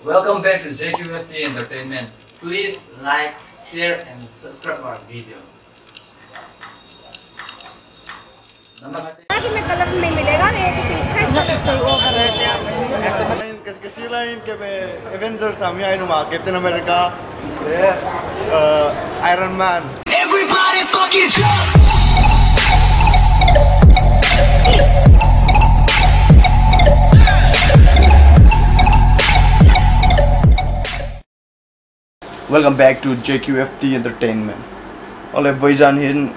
Welcome back to JQFT Entertainment. Please like, share and subscribe our video. Namaste. में colour नहीं मिलेगा एक piece का Kasi lain kami Avengers kami ay numa Captain America, Iron Man. Everybody fucking jump! Welcome back to JQFT Entertainment. Ole voizan hin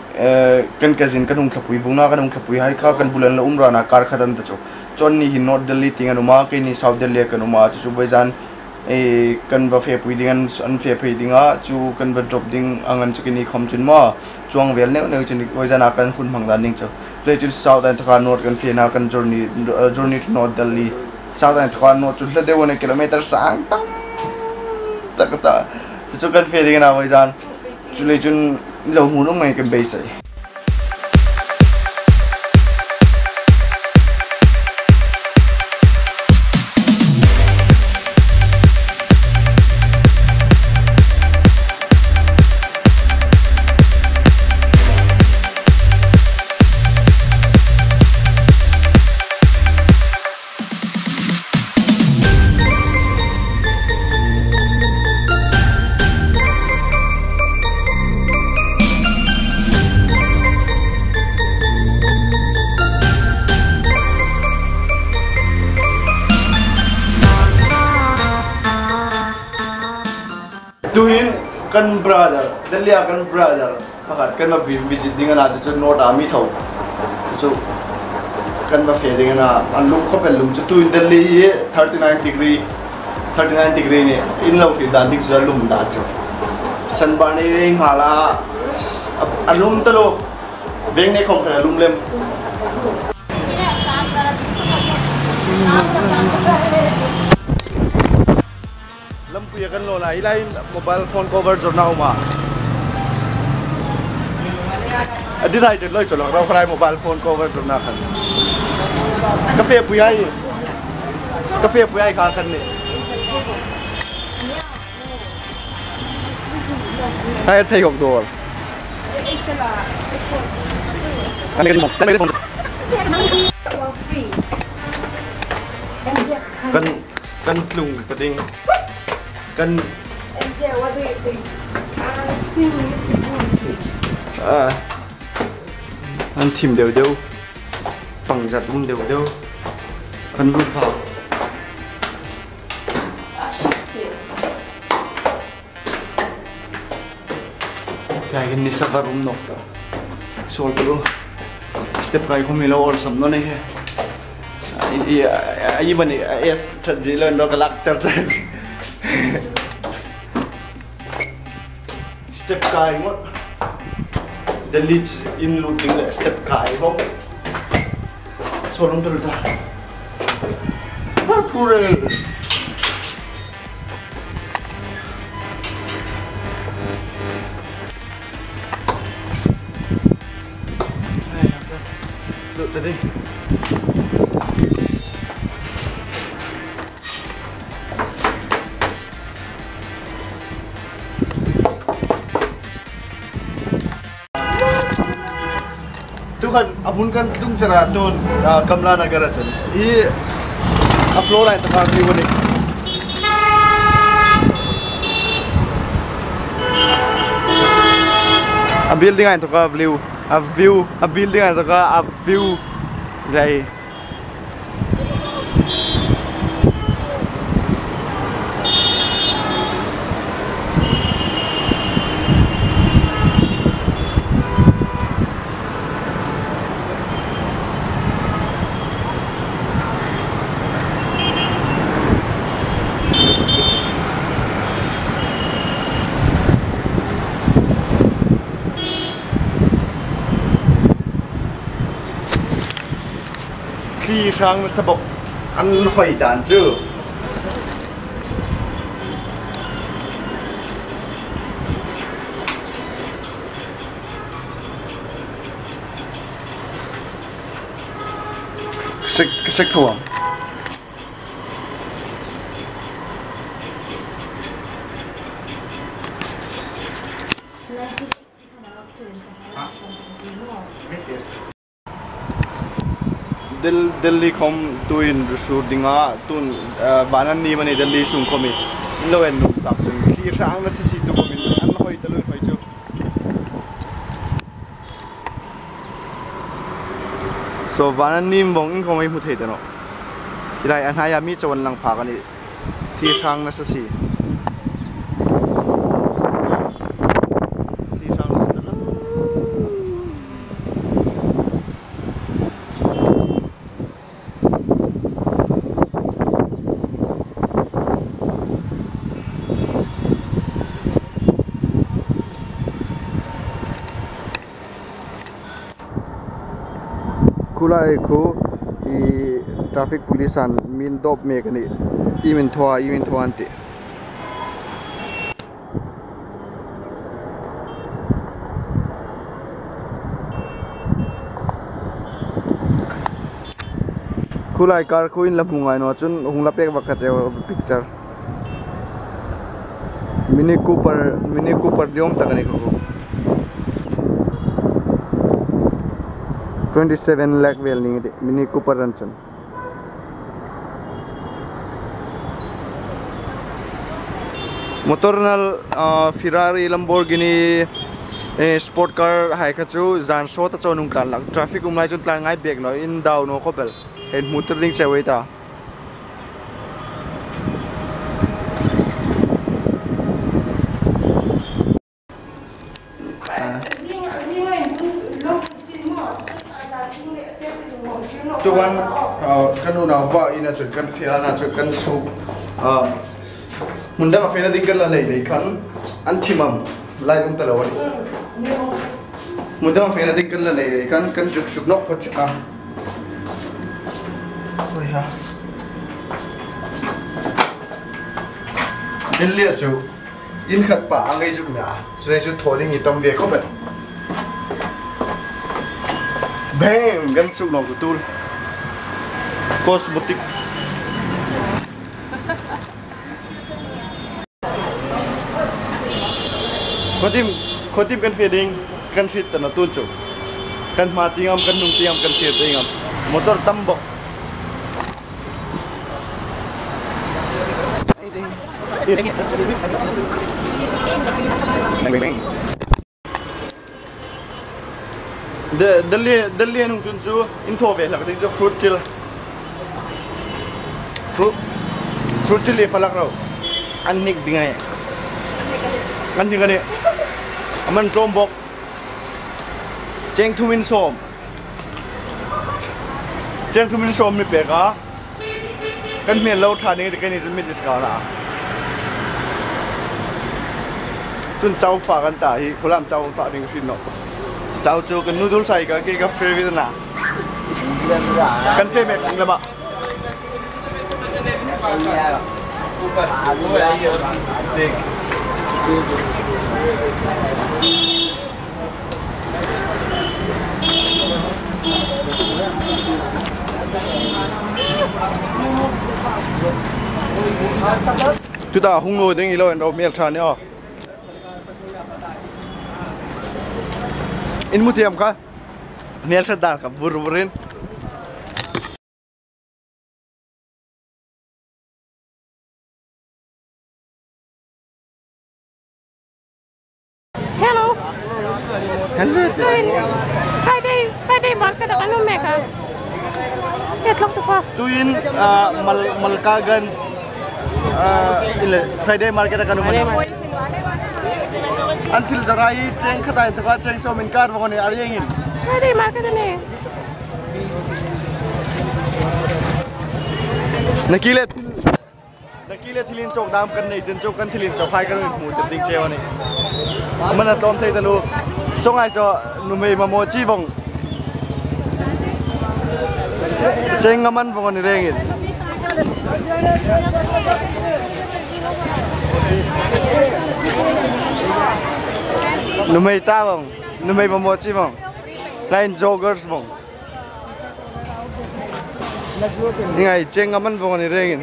kan cousin kan hung thlapui vungna kan hung thlapui hai kha kan bulan la umra na kar khatan ta chu chon ni hin North Delhi ting anuma ke ni South Delhi kan uma chu voizan e kan va fe pui ding an an fe phei dinga chu kan va drop ding angan chu ni khom chun ma chuang vel neu neu chun voizan a kan hun mang dan ning chu le chu South and thaka North kan fe na kan journey journey to North Delhi South and thaka North chu hla dewane kilometer sang tam tak ta chu kan fe ding na voizan chu le chun lo mu nong mai kan base ai tuhin kan brother Delhi kan brother pakat kan ma visit ding na chu North Army thau chu kan ma fe ding na an lum ko pel lum chu tuin Delhi 39 degree 39 degree ni in lo fi dan dik chu lum da chu sunburn ni hala alum talo veng ne khom kha lum lem lampuya kan lola ilai mobile phone cover jorna uma adi dai je loi cholok raw khrai mobile phone cover jorna khan cafe puyai cafe puyai kha khan ni hai phei gok dor kan kan tlung pating kan MJ, what do you think? An thim đều đều bằng giặt um đều đều ăn luôn vào cái cái này sao room nọ sol ko step cái không milo or some nó này ai bani es thật gì lên đó cái lạc chặt step kai ngot Delhi in looting le step kai ho solong tur ta pure lut tadi kan amun kan tlung chara ton Kamla Nagar achon i a floor ai ta view ni a building ai to ka view a view a building ai to ka a view dai khi sang sabok ăn hỏi đàn chứ Sek thua. Delhi khom tuin rusur dinga tun vanan ni mani Delhi sung khomi loen num tak chung thli hrang na si tu khomin an hoi talu hoi chu so vanan nim bong in khomai mu thei tano ilai an haya mi chawan lang pha kani thli hrang na si thli hrang na si Kulai khu i traffic police an min dop me kani imin thwa an ti Kulai car khu in lamhungai no chun hungla pek wakhat picture Mini Cooper diom takani khu 27 lakh vel ning Mini Cooper ranchon motor nal Ferrari Lamborghini sport car hai kha chu zan so ta chonung tlan lang traffic umlai chun tlan ngai bek no in down no khopel en motor ding chewei ta tuan kanu na ba ina chu kan fia na chu kan su munda ma fena ding kan la nei nei kan an thimam lai um talawan munda ma fena ding kan la nei nei kan kan juk suk nok pha chu a oi ha Delhi chu in khat pa angai juk na chu chu thoding i tam ve ko ba bam gan suk nok tul cosmetic khotim kan feeding kan fit tan tu chu kan ma tingam kan nung tingam kan sir tingam motor tambok Delhi nung chun chu in tho ve lak ding chu fruit chill fruit chili falak raw an nik dingai an nik ani aman tlom bok cheng thumin som mi pe ka kan me lo tha ni ke ni mi discount na tun chau fa kan ta hi kholam chau fa ding thin no chau chu kan noodle sai ka ke ka favorite na kan favorite lama Tu ta hung ngồi ding ilo en ro mel tha ni o in mu tiam ka mel tha dar ka bur burin Hello. Hello. Friday market ano meka. Etlok to pa. Tuin Malkaganj Friday market kanu man. Until zarai cheng khatai thaka cheng so min kar bogone ariengin. Friday market ne. Nakile thilin chok dam kan nei chen chok kan thilin chok phai kan mu ding chewani. Mana tom thei talu songai so numei mamo chi bong cheng ngaman bong ni rengin. Numei ta bong numei mamo chi bong line joggers bong ngai cheng ngaman bong ni rengin.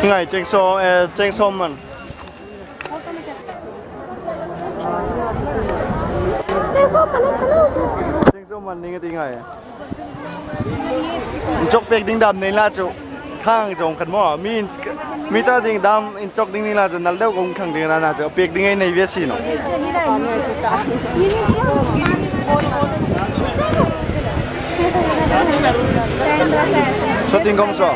Ngai cheng so cheng som man. Cheng som man ni nga ti ngai. Chok pek ding dam nei la chu khang jong khat mo mi mi ta ding dam in chok ding ni la chu nal deuh kong khang ding na na chu pek ding ai nei ve si no. So ding gom so.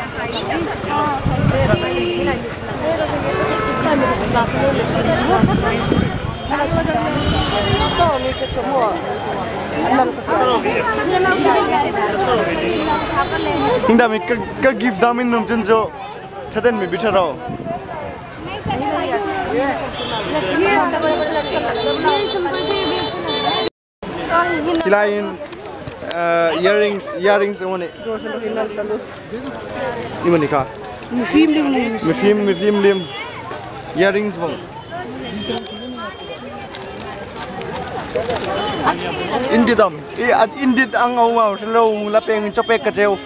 Hingda mi ka gift dam in num chun cho thaten mi bitharo. Silain earrings earrings one imani ka mi phim lim earrings bong indidam e at indid ang au ma lo la peng chopek ka cheu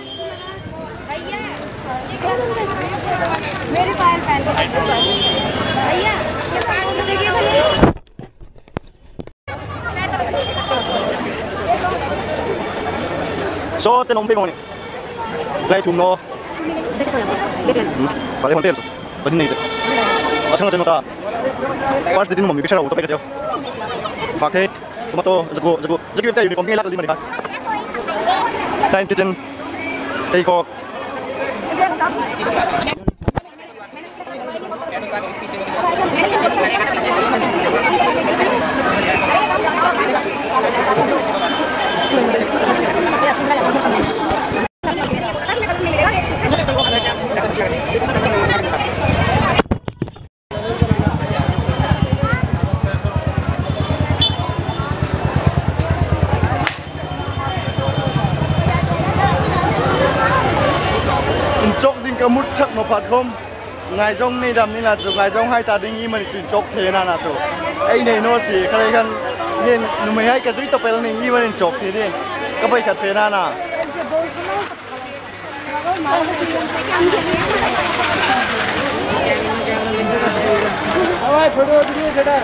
मेरे पायल पहन के भैया ये पायल देखिए भैया so tên ông pe ni lai thum no pa le hon tel pa ni ne asang chen ta pas din mami bichara to pe ka cheu fa the tomato zago zago zagi ta uniform ngi lak li mani ka time kitchen take off chok ding ka mut chak no phat khom ngai jong nei dam ni la chu ngai jong hai ta ding i mani chu chok the na na chu ai nei no si khalai khan nen nu mai hai ka zui to pel ning i mani chok the din ka pai khat the na na awai photo video khada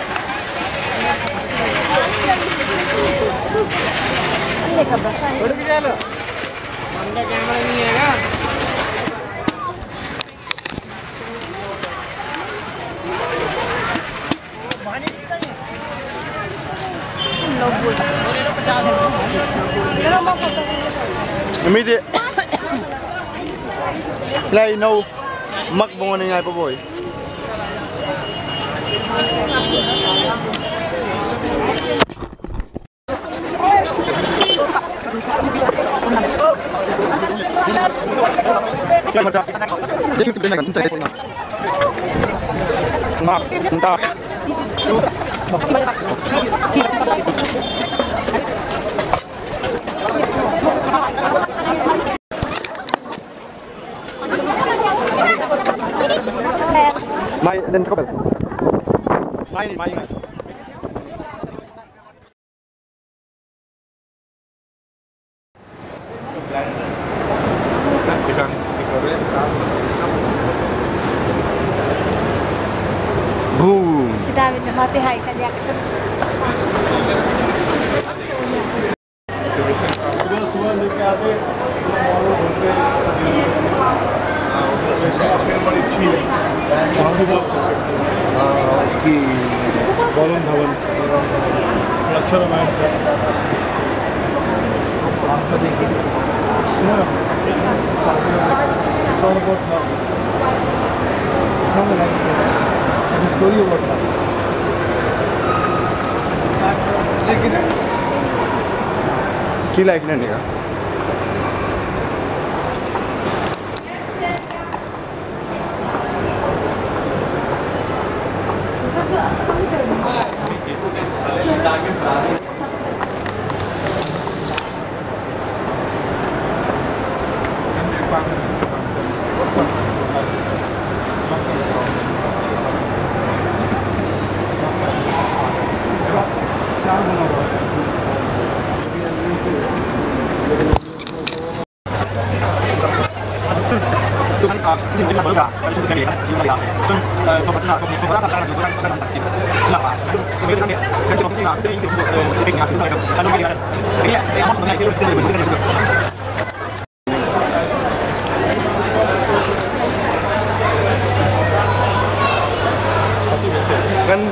photo खिंचा लो बंदा camera नहीं आएगा Mi lai no mak bong ni ngai pa boy Mai lên có mai đi mai ngay. Boom. Kita जमाते हाई कर दिया सुबह सुबह लेके आते घूमते बड़ी अच्छी है उसकी वरुण धवन बड़ा अच्छा रोमांस है स्टोरी लेकिन की लाइक नहीं का Kan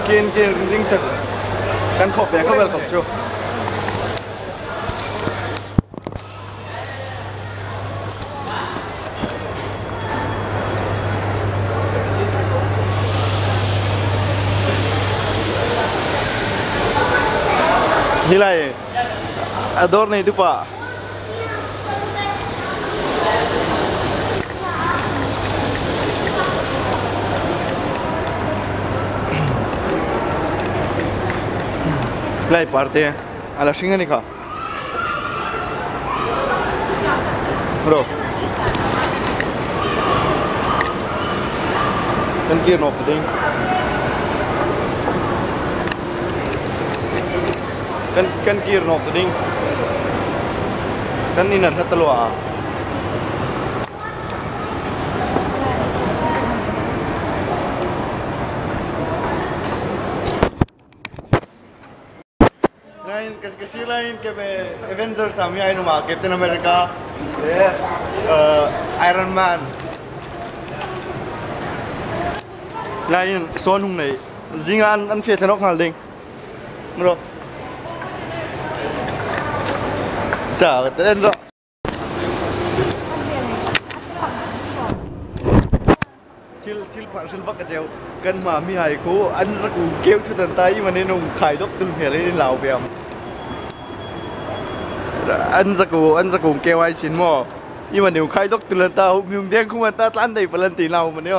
ken ken ring chak kan khawp ve kha welcome chu. Hilai a dawr nei tupa Lai parte ala hring ani kha. Bro. Kan kir nok ding. Kan kan kir nok ding. Kan in an hlat lua a. Lain kasi lain ke Avengers ami ai numa Captain America le Iron Man. Lain son hung nei zinga an an fe thanok ngal ding. Bro. Chà tên rồi. Thil thil pha sil bak cheu kan ma mi hai khu an zaku keu thu tan tai mà nên nung khai dok tul he lên lao bem an zaku keu ai xin mo nhưng mà nếu khai dok tul ta miung đen không ta tan đầy palan ti lao mà nè.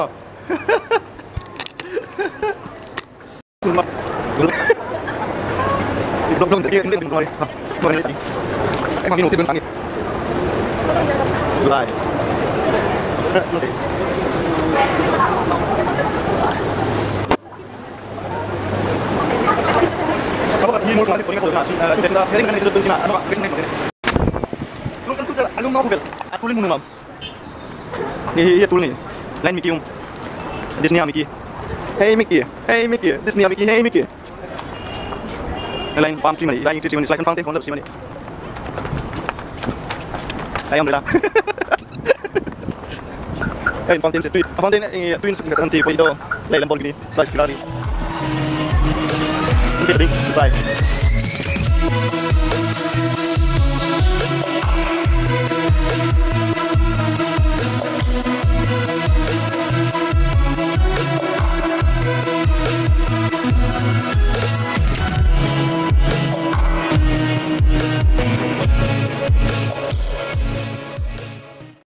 Disney Mickey. Hey Mickey, hey Mickey, Disney Mickey, hey Mickey. Line palm tree money, line tree money, like fountain con money. Ai umbrella. Hey fountain set fountain twin suk kan ti poi do. Lai Lamborghini, slash Ferrari. Okay, bye.